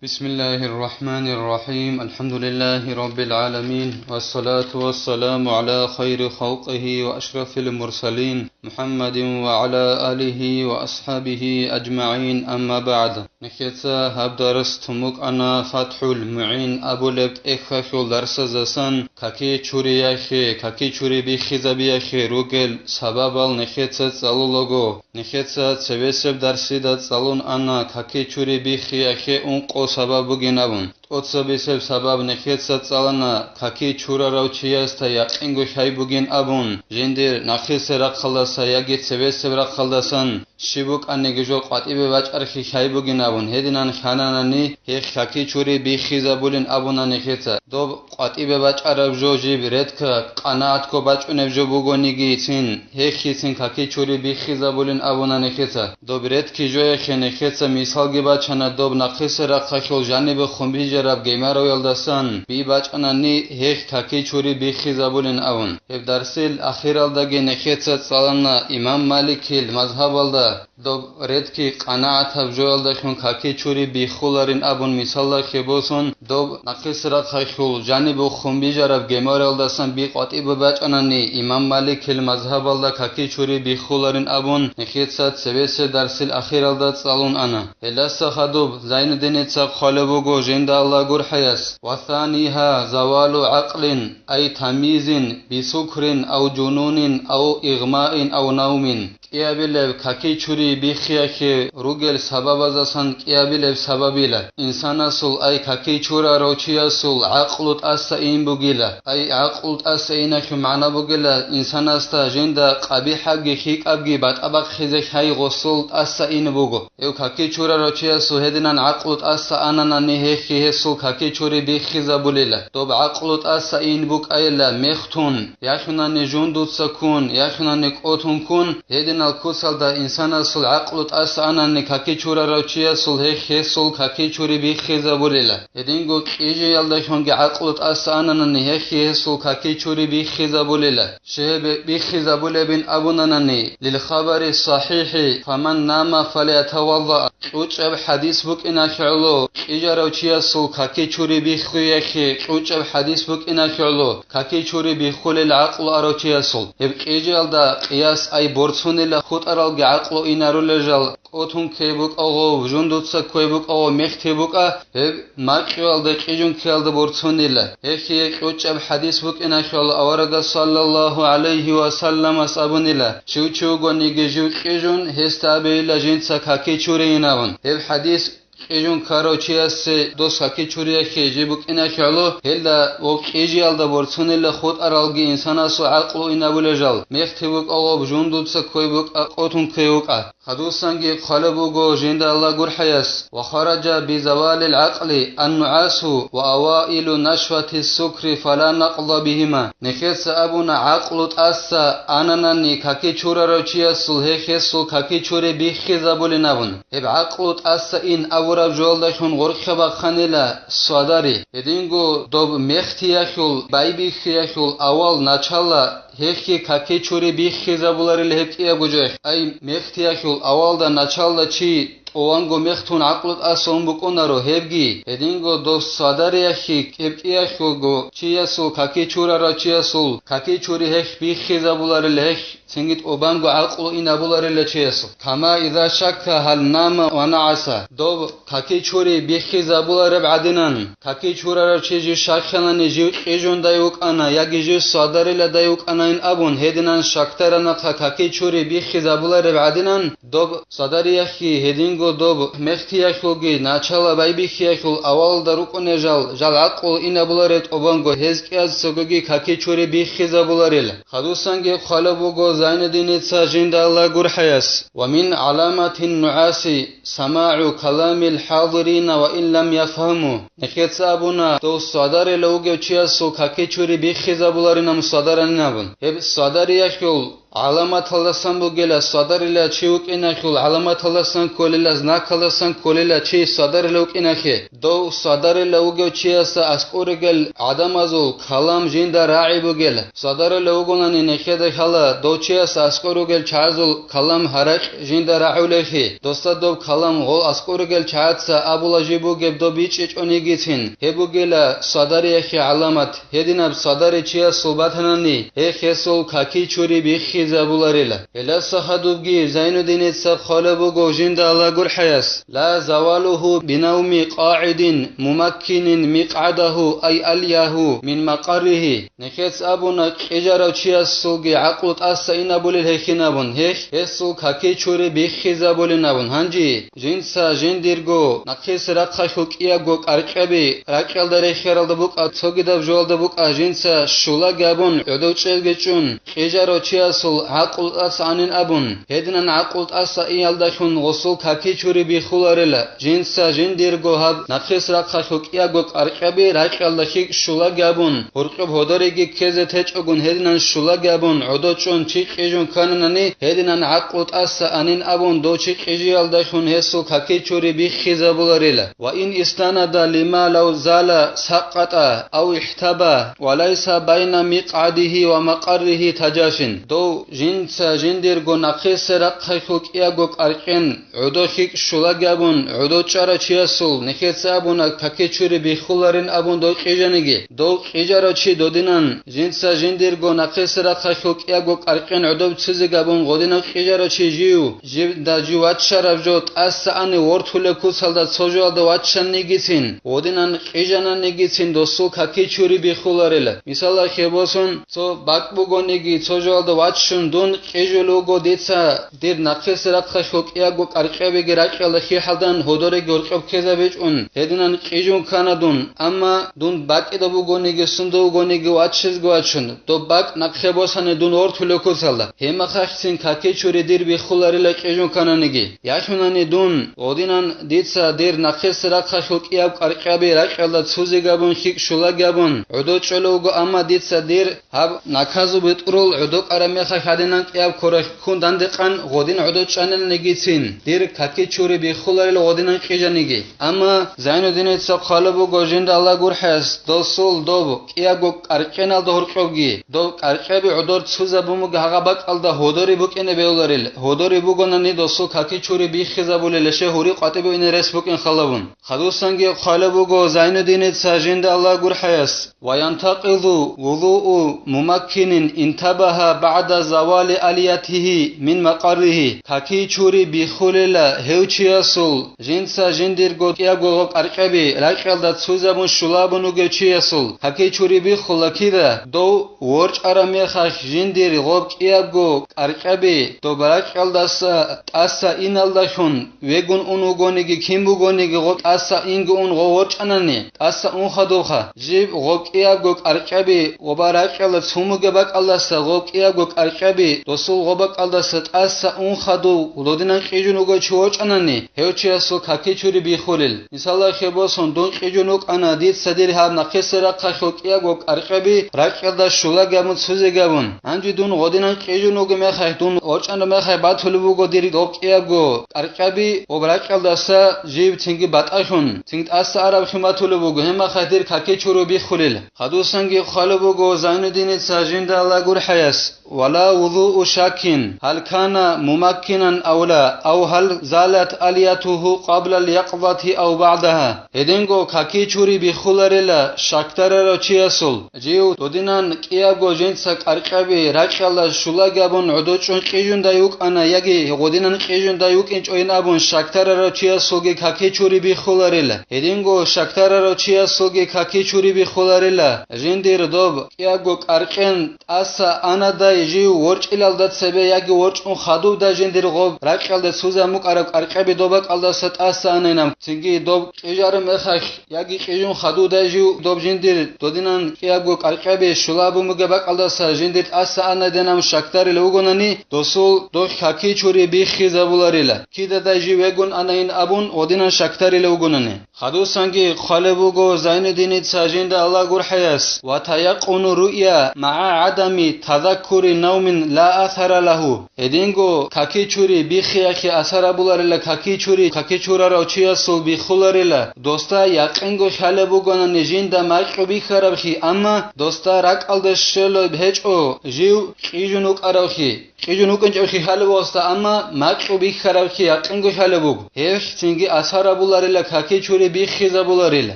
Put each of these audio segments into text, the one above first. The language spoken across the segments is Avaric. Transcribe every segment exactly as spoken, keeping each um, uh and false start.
بسم الله الرحمن الرحيم. الحمد لله رب العالمين. والصلاة والسلام على خير خلقه وأشرف المرسلين محمد وعلى آله وأصحابه أجمعين. أما بعد. Нехеца гьаб дарс тумукъана ФатхӀул МугӀин абулеб тӀехьалъул дарсаздасан, каки чуриялъе, каки чури биххизабиялъе ругел сабабал нехеца цӀалулаго. Нехеца цевесеб дарсида цӀалун ана каки чури биххиялъе ункъо сабаб бугин абун. ТӀоцебесеб сабаб нехеца цӀалана каки чурарав чиясда якъинго хьай бугин абун, жиндир нахъисеб рахъалдаса яги цевесеб рахъалдасан щиб букӀаниги жо къватӀибе бачӀарахъе хьай бугин абун, гьединан хьананани гьех каки чури биххизабулин абуна нехеца. Доб къватӀибе бачӀараб жо жиб редка къанагӀатго бачӀунеб жо бугонигицин, гьехьицин каки чури биххизабулин абуна нехеца. Доб редки жояхъе нехеца мисалги бачана доб нахъисеб рахъалъул жанибе хъумбижараб гемароялдасан би бачӀанани гьех каки чури биххизабулин абун. Гьеб дарсил ахиралдаги нехеца цӀалана имам Маликил мазгьабалда доб редки къанагӀатаб жоялдалъун каки чури биххуларин абун мисаллахъе босун, доб нахъисеб рахъалъул жанибе хъумбижараб гемароялдасан би къватӀибе бачӀанани имам Маликил мазгьабалда каки чури биххуларин абун нехеца цевесеб дарсил ахиралда цӀалун ана. Гьелдаса хадуб Зайнуддиница хъвалеб буго жинда Аллагь гурхӀаяс: «Ва санигьа завалу гӀакълин, ай тамйизин, бисукрин ав жунунин ав игъмаин ав навмин». КӀиабилеб каки чури биххиялъе ругел сабабаздасан кӀиабилеб сабабила. Инсанасул, ай каки чурарав чиясул гӀакълу тӀаса ин бугила. Ай гӀакълу тӀаса иналъул магӀна бугила, инсанасда жинда къабихӀабги хьикӀабги батӀа бахъизе хьай гъосул тӀаса ин буго. Гьев каки чурарав чиясул гьединан гӀакълу тӀаса ананани гьехье гьесул каки чури биххизабулила. Доб гӀакълу тӀаса ин букӀайила мехтун, яхъунани жундуца ккун, яхъунани кӀотун ккун, гьединал куцалда инсанасул гӀакълу тӀаса анани каки чурарав чиясул гьехь гьесул каки чури биххизабулила. Гьединго кьижиялдалъунги гӀакълу тӀаса ананани гьехье гьесул каки чури биххизабулила. Щиб гьеб биххизабулебин абунанани, лил хабари сахӀихӀи, «Фаман нама фалятавалла», кьучӀаб хӀадис букӀиналъе гӀоло, кьижарав чиясул каки чури биххиялъе кьучӀаб хӀадис букӀиналъе гӀоло, каки чури биххулел гӀакълу арав чиясул. Гьеб кьижиялда къияс ай борцунила хутӀаралги гӀакълу инарулел жал, кӀотун ккей букӀа гъов, жундуца кквей букӀа гъов, мехтей букӀа, гьеб макьуялда кьижун ккеялда борцунила. Гьехье кьучӀаб хӀадис букӀиналъул аварагас саллаллагьу гӀалайгьи ва салламас абунила: «Щив чи вугониги жив кьижун, гьесда абейила жинца каки чурейин», – абун. Гьеб хӀадис кьижун ккарав чиясе дос каки чуриялъе жиб букӀиналъе гӀоло, гьелда ва кьижиялда борцунила хутӀаралги инсанасул гӀакълу инабулел жал, мехтей букӀа гъоб, жундуца кквей букӀа, кӀотун кквей букӀа. Хадусанги хъвалеб буго жинда Аллагь гурхӀаяс: «Ва хараджа би завалил гӀакълин нугӀасу ва аваилу нашвати сукри фала накъда бигьима». Нехеца абуна, гӀакълу тӀаса ананани каки чурарав чиясул гьехьесул каки чури биххизабулин абун. Гьеб гӀакълу тӀаса ин абураб жоялдалъун гъоркьа бахъанила садари. Гьединго доб мехтиялъул, байбихьиялъул авал начала гьехье каки чури биххизабуларила гьеб кӀиябго жоялъ. Ай мехтиялъул авалда началда чи тӀованго мехтун гӀакълу тӀаса ун букӀунаро гьебги, гьединго дос садариялъе кӀебкӀиялъулго чиясул каки чурарав чиясул каки чури гьехь биххизабуларила гьехь цинги тӀубанго гӀакълу инабуларила чиясул. Кама иза шакка гьал нама ва нагӀаса. Доб каки чури биххизабулареб гӀадинан, каки чурарав чи жив щакканани жив кьижундай вукӀана яги жив садариладай вукӀанайин абун, гьединан щакдаранахъа каки чури биххизабулареб гӀадинан, доб садариялъги, гьединго доб мехтиялъулги, начала байбихьиялъул авалалда рукӀунел жал, жал гӀакълу инабуларел тӀубанго гьез кӀияз цогоги каки чури биххизабуларила. Хадусанги хъвалеб буго Зайнуддиница жинда Аллагь гурхӀаяс: «Ва мин гӀаламатин нугӀаси самагӀу каламил хӀадирина ва ин лам яфгьаму». Нехеца абуна, дов садарила вугев чиясул каки чури биххизабуларинаб садаранин абун. Гьеб садариялъул гӀаламаталдасан бугила, садарила чи вукӀинахьул гӀаламаталдасан кколила, знакалдасан кколила чи садарила вукӀинахье. Дов садарила вугев чияса аскӀор ругел гӀадамазул калам жинда рагӀи бугел. Садарила вугонани нехеда хьала, дов чияса аскӀор ругел чагӀазул калам гьаракь жинда рагӀулехи, досда доб калам гъол аскӀор ругел чагӀаца абула жиб бугеб доб бичӀчӀичӀонигицин, гьеб бугила садариялъе гӀаламат. Гьединаб садари чиясул батанани, гьех гьесул каки-чури биххизабуларила. Гьелдаса хадубги Зайнуддиница хъвала буго жинда Аллагь гурхӀаяс: «Ла завалуху бинавми къагӀидин мумаккинин микъгӀадаху ай алияху мин макъаррихи». Нехец абуна, кьижарав чиясулги гӀакълу тӀаса инабулел гьехинабун, гьех гьесул каки-чури биххизабулинабун. Гьанже жинца жиндирго нахъис рахъалъул кӀиябго кӀаркьаби ракьалда рехияралда букӀа, цогидаб жоялда букӀа, жинца щулаги абун гӀодов чӀезги чӀун, кьижарав чиясул гӀакълу тӀаса анин абун, гьединан гӀакълу тӀаса иялдалъун гъосул каки-чури биххуларила. Жинца жиндирго гьаб нахъис рахъалъул кӀиябго кӀаркьаби ракьалда хьикӀ щулаги абун, гьоркьоб гьодореги ккезе течӀогун, гьединан щулаги абун, гӀодов чӀун чи кьижун ккананани, гьединан гӀакълу тӀаса анин абун, дов чи кьижиялдалъун гьесул каки-чури биххизабуларила. Ва ин истанада лима лав зала сакъатӀа ав ихтаба ва лайса байна микъгӀадихи ва макъаррихи таджашин. Дов жинца жиндирго нахъисеб рахъалъул кӀиябго кӀаркьен гӀодов хьикӀ щулаги абун, гӀодов чӀарав чиясул нехеца абуна, каки-чури биххуларин абун дов кьижаниги. Дов кьижарав чи додинан, жинца жиндирго нахъисеб рахъалъул кӀиябго кӀаркьен гӀодов ццизеги абун, гъодинав кьижарав чи жив, жибда жив ваччараб жо тӀаса ани вортулеб куцалда цо жоялда ваччаннигицин, гъодинан кьижананигицин досул каки-чури биххуларила. Мисалалъе босун, цо бакӀ бугониги, цо жоялда ваччун дун кьижулев вуго дица, дир нахъисеб рахъалъул кӀиябго кӀаркьабиги ракьалда хьихьалдан гьодореги гьоркьоб ккезабичӀун, гьединан кьижун ккана дун, амма дун бакӀидаб бугониги, сундаб бугониги ваччизеги вачун, доб бакӀ нахъе босани дун вортулев куцалда, гьеб мехалъцин каки-чури дир биххуларила кьижун ккананиги. Ялъунани дун гъодинан дица дир нахъисеб рахъалъул кӀияб кӀаркьаби ракьалда ццизеги абун хьикӀ щулаги абун гӀодов чӀолев вуго, амма дица дир гьаб наказу бетӀрул гӀодов кӀараб мехалъ гьадинан кӀияб ккуралъ ккун дандекъан гъодин гӀодов чӀаниланигицин, дир каки-чури биххуларила гъодинан кьижаниги. Амма Зайнуддиница хъвала буго жинда Аллагь гурхӀаяс, досул доб кӀиябго кӀаркьеналда гьоркьобги, доб кӀаркьаби гӀодор ццизабун буго гьагъа бакӀалда гьодори букӀине бегьуларил, гьодори бугонани досул каки-чури биххизабулел, гьеше гьури къватӀибе ине рес букӀин халабун. Хадусанги хъвала буго Зайнуддиница жинда Аллагь гурхӀаяс: «Ва янтакъизу вузуу мумаккинин интабагьа багӀда завали алиятигьи мин макъарригьи». Каки-чури биххулела гьев чиясул, жинца жиндирго кӀиябго гъоб кӀаркьаби ракьалда ццизабун щулабун вугев чиясул, каки-чури биххула кида, дов ворчӀараб мехалъ жиндир гъоб кӀиябго кӀаркьаби доб ракьалдаса тӀаса иналдалъун вегун ун вугониги, кин бугониги гъоб тӀаса инги ун гъов ворчӀанани, тӀаса ун хадубха, жиб гъоб кӀиябго кӀаркьаби ва баракьалда цун бугеб бакӀалдаса гъоб кӀиябго кӀаркьаби досул гъоб бакӀалдаса тӀаса ун хадув гъодинан кьижун вугев чи ворчӀанани, гьев чиясул каки-чури биххулел. Мисалалъе босун, дун кьижун вукӀана, дица дир гьаб нахъисеб рахъалъул кӀиябго кӀаркьаби ракьалда щулаги абун ццизеги абун. Гьанже дун гъодинан кьижун вугеб мехалъ, дун ворчӀараб мехалъ батулеб буго дир доб кӀиябго кӀаркьаби ва ракьалдаса жиб цинги батӀалъун, цинги тӀаса араб хин батулеб буго, гьеб мехалъ дир каки-чури биххулел. Хадусанги хъвала буго Зайнуддиница жинда Аллагь гурхӀаяс: «Ва ла вузуу шаккин, гьал кана мумаккинан ав ла, ав гьал залат алиятугьу къаблал якъзати ав багӀдагьа». Гьединго каки-чури биххуларела щакдарарав чиясул, жив додинан кӀиябго жинца кӀаркьаби ракьалда щулаги абун гӀодов чӀун кьижундай вукӀана яги гъодинан кьижундай вукӀинчӀойин абун щакдарарав чиясулги каки-чури биххуларела. Гьединго щакдарарав чиясулги каки-чури биххуларела, жиндир доб кӀиябго кӀаркьен тӀаса анадай жив ворчӀилалда цебе яги ворчӀун хадубдай жиндир гъоб ракьалда ццизабун букӀараб кӀаркьаби доб бакӀалдаса тӀаса анайин абун, цинги доб кьижараб мехалъ яги кьижун хадубдай жив доб жиндир додинан кӀиябго кӀаркьаби щулабун бугеб бакӀалдаса жиндир тӀаса анайин абун щакдарилев вугонани, досул доб каки-чури биххизабуларила. Кидадай жив вегун анайин абун гъодинан щакдарилев вугонани. Хадусанги хъвалеб буго Зайнуддиница жинда Аллагь гурхӀаяс: «Ва таякъуну руъя магӀа гӀадами тазаккури навмин ла асара лагьу». Гьединго какичури биххиялъе асар абуларила, какичури, какичурарав чиясул биххуларила. Досда якъинго хьалеб бугонани жинда макьу бихьарабхъи, амма досда ракӀалде щолеб гьечӀо жив кьижун вукӀаравхъи. Кьижун вукӀинчӀевхъи хьалеб гьосда, амма макьу бихьарабхъи якъинго хьалеб буго. Гьеб цинги асар абуларила какичури биххизабуларила.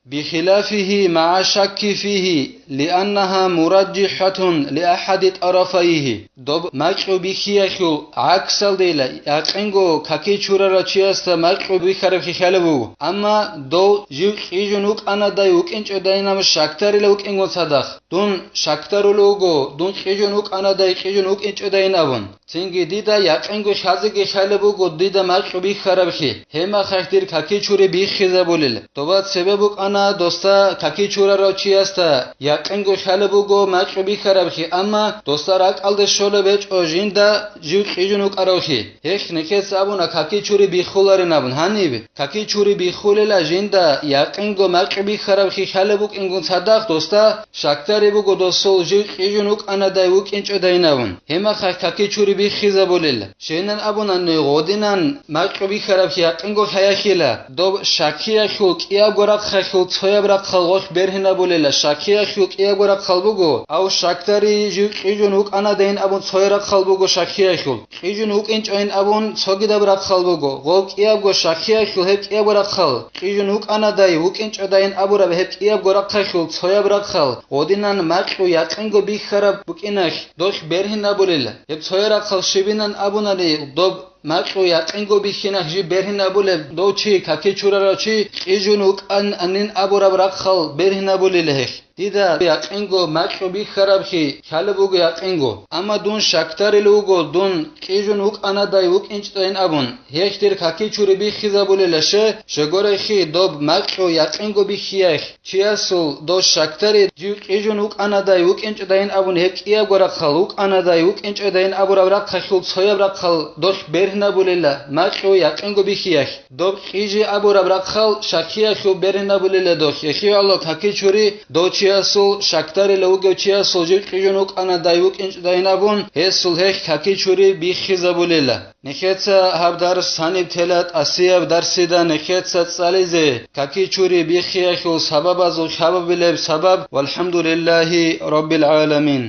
Бихилафихи магӀа шакки фихи, лианнагьа мураджихӀатун лиахӀади тӀарафайгьи. Доб макьу бихьиялъул гӀаксалдейила, якъинго какичурарав чиясда макьу бихьарабхъи хьалеб буго. Амма дов жив кьижун вукӀанадай вукӀинчӀодайинаб щакдарила вукӀингун цадахъ. Дун щакдарулев вуго, дун кьижун вукӀанадай кьижун вукӀинчӀодайин абун. Цинги дида якъинго хьазеги хьалеб буго дида макьу бихьарабхъи, гьебмахалъ дир какичури биххизабулел. Доба цебе букӀана досда какичурарав чиясда якъинго хьалеб буго макьу бихьарабхъи, амма досда ракӀалде щолеб гьечӀо жинда жив кьижун вукӀаравхъи. Гьелъ нехеца абуна какичури биххуларин абун. Гьаниб какичури биххулела жинда якъинго макьу бихьарабхъи хьалеб букӀингун цадахъ досда щакдареб буго досул жив кьижун вукӀанадай вукӀинчӀодайин абун. Гьебмахалъ какичури биххизабулел. Щайин абунани гъодинан макьу бихьарабхъи якъинго хьаяхъила, доб щаккиялъул кӀиябго рахъалъул цояб рахъал гъолъ бергьинабулела, щаккиялъул кӀиябго рахъал буго, ав щакдари жив кьижун вукӀанадайин абун цояб рахъал буго щаккиялъул. Кьижун вукӀинчӀойин абун цогидаб рахъал буго, гъоб кӀиябго щаккиялъул гьеб кӀиябго рахъал, кьижун вукӀанадай вукӀинчӀодайин абураб гьеб кӀиябго рахъалъул цояб рахъал, гъодинан макьу якъинго бихьараб букӀиналъ, долъ бергьинабулел. Гьеб цояб рахъал щибинан абунани, доб макьу якъинго бихьиналъ жиб бергьинабулеб, дов чи, какичурарав чи, кьижун вукӀананин абураб рахъал бергьинабулел гьелъ. Дида якъинго макьу бихьарабхъи хьалеб буго якъинго. Амма дун щакдарил вуго, дун кьижун вукӀанадай вукӀинчӀдайин абун. Гьелъ дир какичури биххизабулелаще, щегорехъи доб макьу якъинго бихьиялъ, чиясул дос щакдари жив кьижун вукӀанадай вукӀинчӀдайин абун гьеб кӀиябго рахъал, вукӀанадай вукӀинчӀдайин абураб рахъалъул цояб рахъал долъ бергьинабулела макьу якъинго бихьиялъ. Доб кьижи абураб рахъал щаккиялъул бергьинабулела долъ. Эхиялъул какичури дов чиясул, щакдарила вугев чиясул жив кьижун вукӀанадай вукӀинчӀдайин абун, гьесул гьелъ какичури биххизабулела. Нехеца гьаб дарс гьаниб тела тӀасияб дарсида нехеца цӀализе, какичури биххиялъул сабабазул хабабилеб сабаб. ВалхӀамдулиллагьи раббил гӀаламин.